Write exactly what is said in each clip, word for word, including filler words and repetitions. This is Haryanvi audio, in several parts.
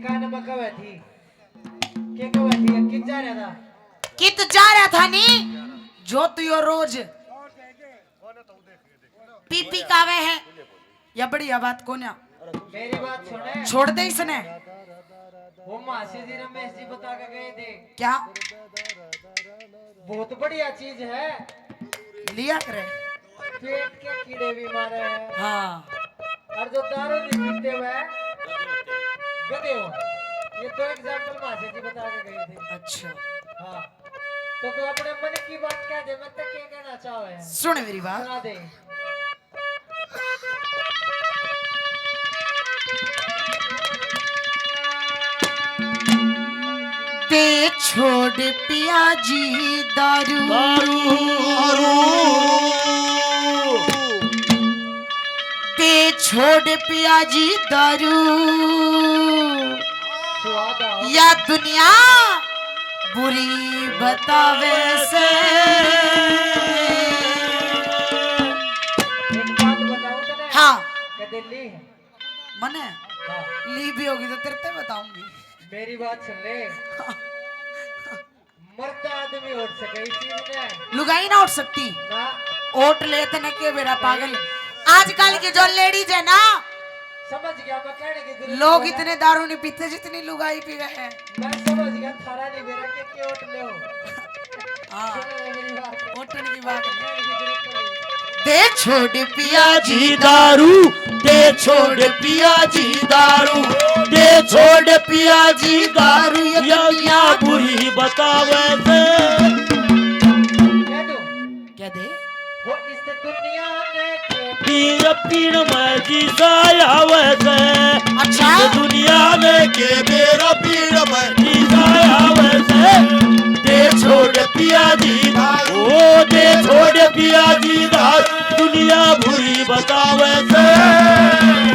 कान में कहवे थी, के कहवे थी, कित जा रहा था? कित जा रहा था नी? जो तू यो रोज पी पी कावे है, या बढ़िया बात कोन्या। मेरी बात सुने। छोड़ दे इसने। वो मासी जी, रमेश जी बता के गए थे। क्या? बहुत बढ़िया चीज है। लिया करे। पेट के कीड़े भी मारे हैं। हाँ। और जो दारू नहीं पीते हुए गधे हो। ये दो एग्जाम्पल मासी जी बता के गए थे। अच्छा। हाँ। तो तू अपने मन की बात कह दे, मैं तो क्या कहना चाहवे है? सुन मेरी बात। सुना दे। दे छोड़ पिया जी दारू। दारू। दे छोड़ पिया जी दारू। स्वाद आओ। या दुनिया बुरी बतावे से। एक बात बताऊं तने? हाँ। कदे ली है? मने? हाँ। ली भी होगी तो तेरे ते बताऊंगी। मेरी बात सुन ले। मरता आदमी उठ सके इस चीज में। लुगाई ना उठ सकती? ना। ओट ले तने के बेरा पागल। आजकल की जो लेडीज है ना, समझ गया मैं कहने की जरूरत लोग नहीं है। इतने दारू नहीं पीते जितनी लुगाई पी रहे हैं। मैं समझ गया, थारा नहीं बेरा के, के ओट ले हो। हाँ। सुन ले मेरी बात। ओटन की बात नहीं। कहने की जरूरत नहीं। दे छोड़ पिया जी दारू, दे छोड़ पिया जी दारू, दे छोड़ पिया जी दारू, ये दुनिया बुरी बतावे से। कह दो। क्या दे? हो इस दुनिया में के पीर पीण में जी सा आवे से। अच्छा। इस दुनिया में के बेरा पीण में जी सा आवे से। दे छोड़ पिया जी दारू, ओ दे छोड़ पिया जी दारू, दुनिया बुरी बतावे से।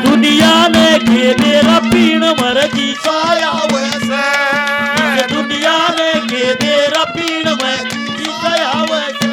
दुनिया में के बेरा पीण मर जी सा आवे से। दुनिया में के बेरा पीण में जी सा आवे से।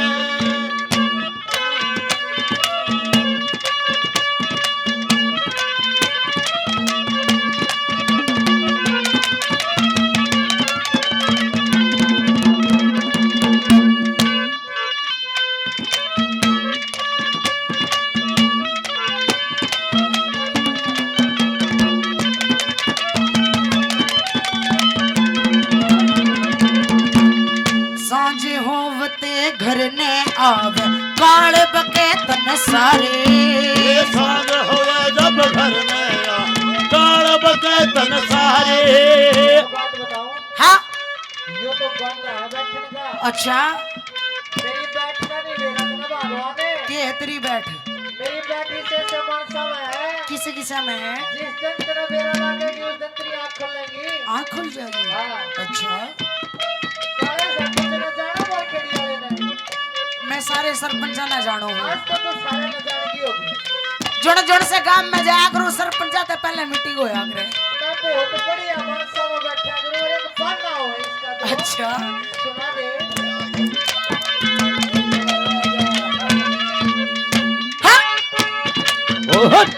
सांझ होवते घर ने आवे, काल बके तन सारे। ये सांझ होवे जब घर में आ, काल बके तन सारे। बात बताऊं? हाँ। यो तो बंद है बैठन का। अच्छा। मेरी बैठ का नहीं बेरा ना भगवान है। के है तेरी बैठ? मेरी बैठ इसे से मानसा में है। किसे किसा में है? जिस दिन तेरा बेरा लागेगी उस दिन तेरी आँख खुलेगी। आँख खुल जाएगी? हाँ। अच्छा। काले सरपंच ने जाना मार खेड़ी वाले ने। मैं सारे सरपंचा ना जानू हूँ। आज तो तू सारे ने जान गई होगी। जुड़ जुड़ से गांव में जाया करूँ, सरपंचा ते पहले मीटिंग होया करे। मैं बहुत बढ़िया मानसा में बैठा करूँ और एक बाना हो इसका तो। अच्छा। सुना दे। हाँ। ओ हट।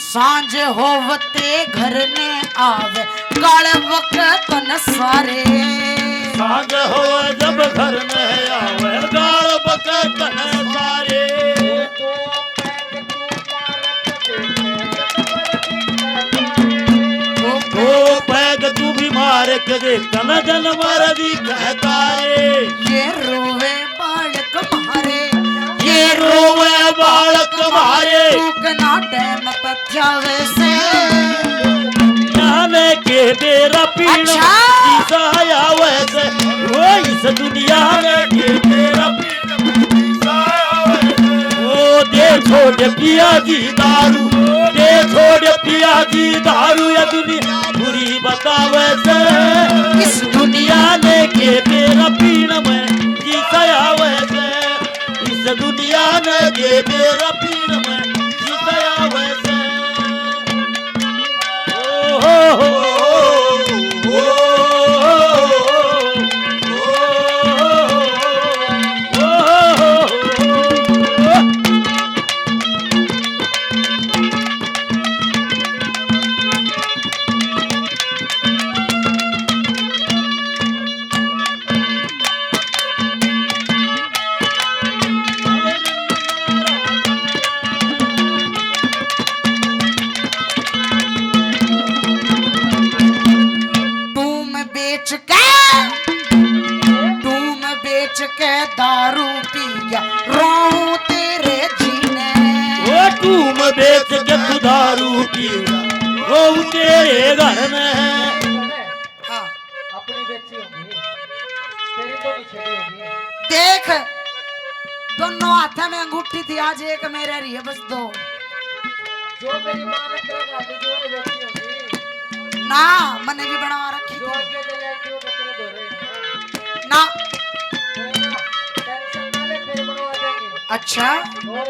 सांझ होवते घर ने आवे, गाल बके तन सारे। सांझ होवे जब घर में आवे, गाल बके तन सारे। दो पैग तू भी मार के देख, तन जानवर दिखे तारे। ये रोवे बालक म्हारे, ये रोवे बालक म्हारे। तू कना टाइम पे जावे से। दुनिया में के बेरा पीण अच्छा। किसा आवे से। ओ इस दुनिया में के बेरा पीण किसा आवे से। ओ दे छोड़ पिया जी दारू, दे छोड़ पिया जी दारू, ये दुनिया बुरी बतावे से। इस दुनिया में के बेरा पीण में किसा आवे से। इस दुनिया में के बेरा पीण में किसा आवे से। ओ हो हो, ओ हो हो, ओ हो हो। दारू पी गया, रोऊं तेरे जीने। ओ टूम बेच के तू दारू पी गया, रोऊं तेरे घर में। हाँ। अपनी बेची होगी, तेरी तो नहीं छेड़ी होगी। देख, दोनों हाथा में अंगूठी थी, आज एक मेरे रही है, बस दो। जो मेरी माँ ने तेरा गाली जो है, बेची होगी। ना, मैंने भी बनवा रखी जो थी। आगे तो लेके वो बकरे धो रहे हैं। ना। तो ना, टेंशन ना ले, फिर बनवा देंगे। अच्छा। और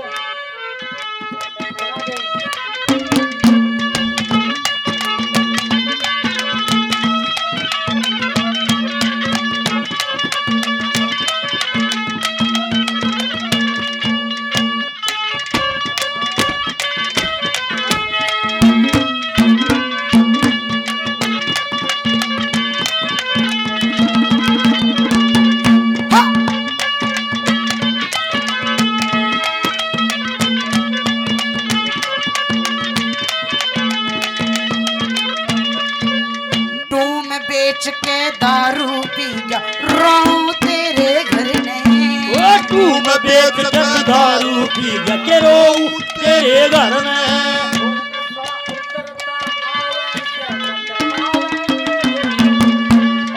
टूम बेच के दारू पी गया, रोऊं तेरे घर नहीं। ओ टूम बेच के दारू पी गया, के रोऊं तेरे घर में।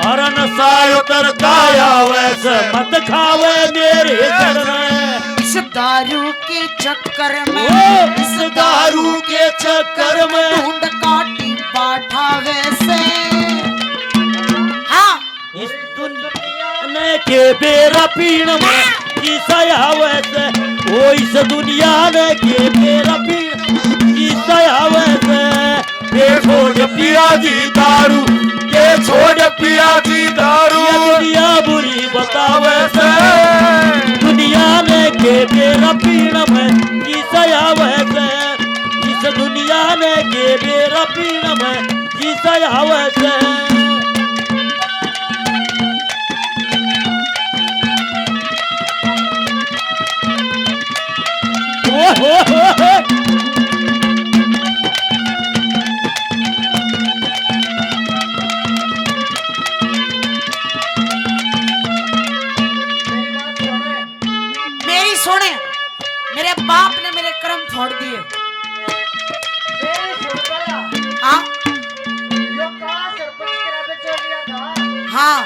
अरे नशा उतरता आवे से मत खावे मेरे घर में। इस दारू के चक्कर में, ओ! इस दारू के चक्कर में ढूंढ काटी पाठावे से। हाँ। इस दुनिया ने के बेरा पीण में किसा आवे से, ओ इस दुनिया ने के बेरा पीण में किसा आवे से। के छोड़ पिया जी दारू, के छोड़ पिया जी दारू। ये दुनिया बुरी बतावे से। दुनिया ने के बेरा पीण में किसा आवे से। इस दुनिया ने के बेरा पीण में किसा आवे से। ओ हो हो हो। मेरी सुने, मेरे बाप ने मेरे कर्म फोड़ दिए। मेरी सुन पहला। हाँ? यो कहाँ सरपंच तेरा बिचौलिया था? हाँ।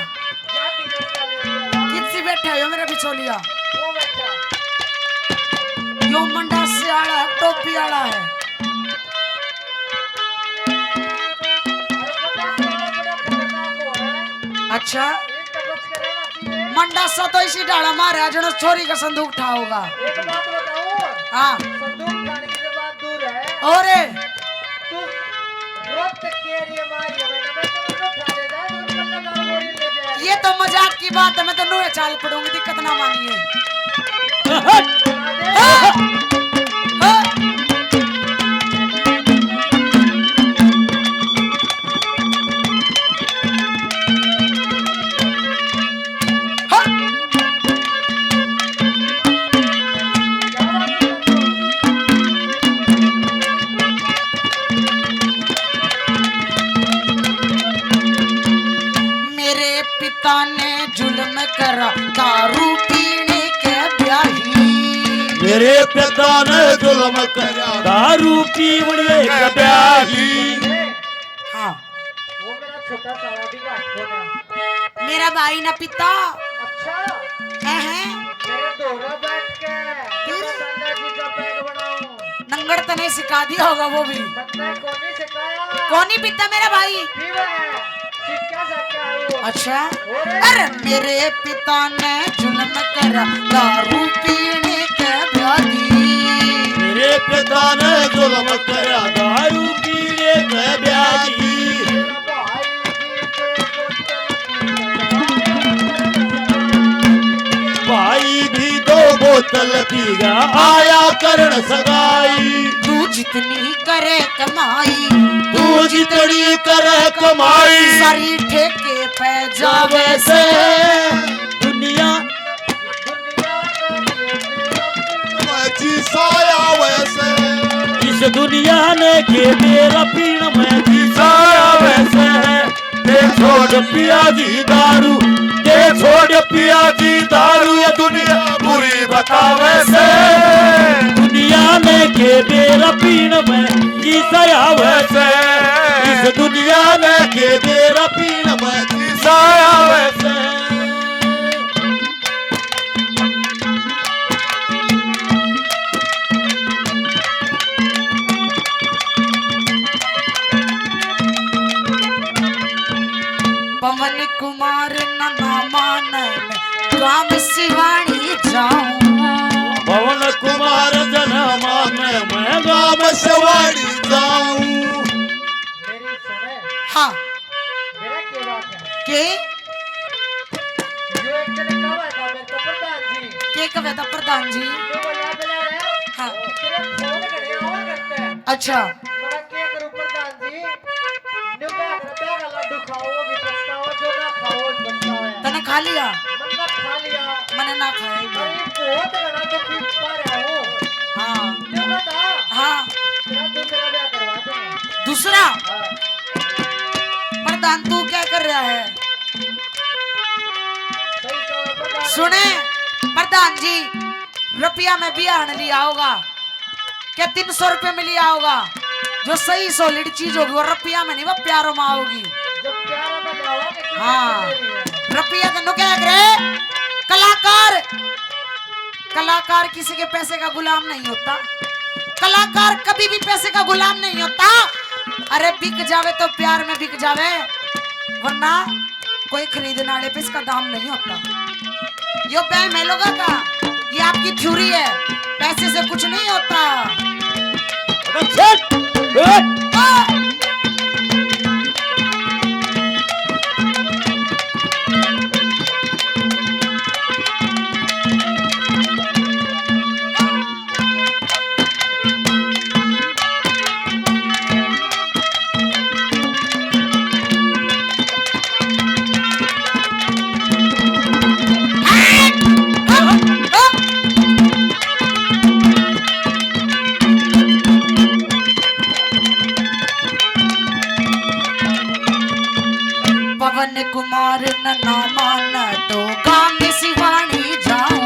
क्या बिजनेस का ले लिया था? किसी बैठा हो मेरा बिचौलिया? वो बैठा। यो मंडासे आला है, टोपी आला है। अरे मंडासे आला बड़ा खतरनाक हो रहा है। अच्छा। मंडासा तो इसी डाला मारे, आज उन्हें छोरी का संदूक उठा होगा। एक बात बताऊं? हाँ। संदूक उठाने की जो बात दूर है। और? तू व्रत के लिए मारी है बेटा, मैं तो उठा ले जाए, तो कल्ला दाल गोरी ले जाए। ये तो मजाक की बात है, मैं तो नूहे चाल पड़ूंगी, दिक्कत ना मानिए। हाँ। हाँ। मेरे पिता ने जुल्म करा दारू पीने के ब्याही। मेरे पिता ने जुल्म करा दारू पीने के ब्याही। हाँ। वो मेरा छोटा साला भी गाठ को ना। मेरा भाई ना पिता। अच्छा। हैं, हैं। मेरे दोहरा बैठ के फिर? मसाला जी का पैक बनाऊं। नंगड़ तने सिखा दिया होगा वो भी। मन्ने कोनी सिखाया। कोनी पिता मेरा भाई। पीवा है। सीख क्या सकता है वो? अच्छा। और? अरे मेरे पिता ने जुल्म करा दारू पीने के ब्याही। मेरे पिता ने जुल्म करा दारू पीने के ब्याही। भाई भी दो बोतल पी गया, आया करण सगाई। तू जितनी करे कमाई, तू जितनी करे कमाई, सारी ठेके पे जावे से। दुनिया जी साया वैसे। इस दुनिया ने के मेरा पीण में जी साया वैसे। छोड़ पिया जी दारू, के छोड़ पिया जी दारू, ये दुनिया बुरी बतावे से। दुनिया में के बेरा पीण में जी सयावे से। इस दुनिया में के बेरा पीण में जी सयावे से। पवन कुमार नना मान, मैं गाम सिवानी जाऊं। पवन कुमार जना मान, मैं गाम सिवानी जाऊं। मेरी सुने। हाँ। मेरा क्या बात है? के? यो एक जने कहा था मेरे को प्रधान जी। के कहे था प्रधान जी? तो बोला, बोला रे, हाँ। तेरे फोन घणे और करते हैं। अच्छा। मगर के करूं प्रधान जी? न्यू कहा कर, प्यारा लड्डू खाओ भी पछताओ, जो ना खाओ भी पछताओ है। तने खा लिया? मन ना खा लिया। मने ना खाया ही नहीं। अरे बहुत घना दुखी पा रहा हूँ। हाँ। न्यू कहा था। हाँ। तेरा दूसरा ब्याह करवा दूंगा। दूसरा? हाँ। प्रधान तू क्या कर रहा है? सही कहा प्रधान। सुने प्रधान जी, रुपया में बिहान लिया होगा, क्या तीन सौ रुपये में लिया होगा? जो सही सॉलिड चीज होगी वो रुपया में नहीं, वो प्यारों में आओगी। जब प्यारों में लाओगे तो हाँ। रुपया तो नुके करे। कलाकार, कलाकार किसी के पैसे का गुलाम नहीं होता। कलाकार कभी भी पैसे का गुलाम नहीं होता। अरे बिक जावे तो प्यार में बिक जावे, वरना कोई खरीदने वाले पे इसका दाम नहीं होता। यो बहम है लोगों का, ये आपकी थ्योरी है, पैसे से कुछ नहीं होता। अबे छट! हट! आ! पवन कुमार नना मान तो गाम सिवानी जाऊं।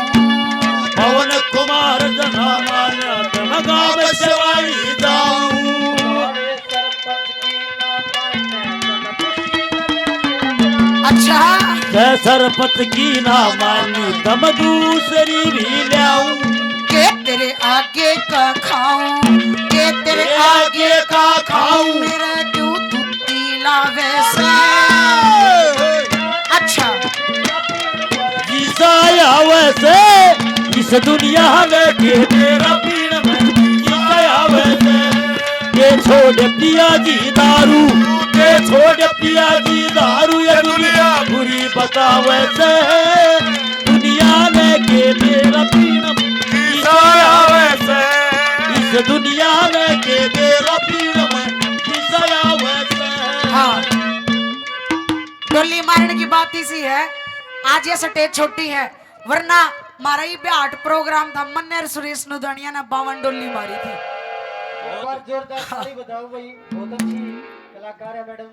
पवन कुमार नना मान तो मैं गाम सिवानी जाऊं। अच्छा। जै सरपंच की ना मानी तम दूसरी भी ल्याऊं। के तेरे आगे का खाऊं, के तेरे आगे का खाऊं। मेरा क्यों धुत्ती लावे से। अच्छा। जिसा आवे से इस दुनिया में के तेरा पीण में जिसा आवे से। के छोड़ पिया जी दारू, के छोड़ पिया जी दारू, ये दुनिया बुरी बतावे से। दुनिया में के तेरा पीण में किसा आवे से। इस दुनिया में के तेरा पीण में किसा आवे से। हाँ। डोली मारने की बात इसी है, आज ये स्टेज छोटी है, वरना हमारा ये बिहाट प्रोग्राम था, मन्ने और सुरेश नुदानिया ने बावन डोली मारी थी। एक बार जोरदार ताली बजाओ भाई, बहुत अच्छी कलाकार है मैडम।